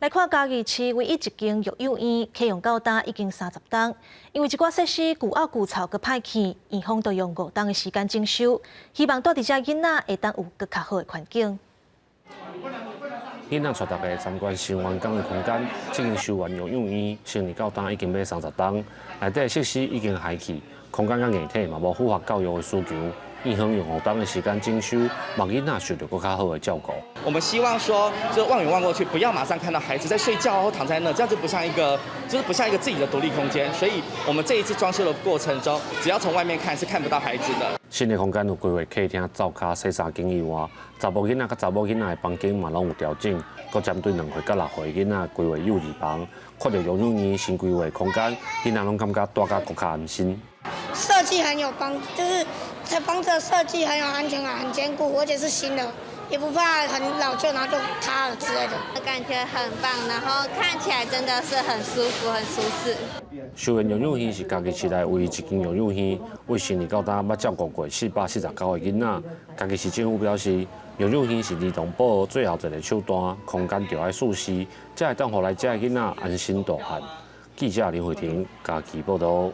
來看嘉義市唯一一間育幼院，啟用到今已經30冬，因為一寡設施舊漚舊臭閣歹去，院方都用5冬的時間整修，希望蹛佇遮囡仔會當有閣較好的環境。囡仔帶大家參觀新完工的空間，這間修完育幼院成立到今已經欲30冬，內底設施已經害去，空間佮硬體嘛無符合教育的需求。院方用5冬的時間整修，望囡仔受著閣較好的照顧。我們希望說，就望遠望過去，不要馬上看到孩子在睡覺或躺在那，這樣就不像一個，就是不像一個自己的獨立空間。所以，我們這一次裝修的過程中，只要從外面看是看不到孩子的。新的空間有規劃客廳、灶跤、洗衫間以外，查埔囡仔佮查某囡仔的房間嘛攏有調整，閣針對2歲佮6歲囡仔規劃幼兒房。看著育幼院新規劃空間，囡仔攏感覺蹛甲閣較安心。設計很有幫，就是這房子的設計很有安全感，很堅固，而且是新的，也不怕很老舊然後就塌了之類的。感覺很棒，然後看起來真的是很舒服、很舒適。修園育幼院是嘉義市內唯一一間育幼院，為成立到今捌照顧過449個囡仔。嘉義市政府表示，育幼院是兒童保護最後一个手段，空間著愛舒適，才會當予來遮的囡仔安心大漢。記者林慧婷嘉義報道。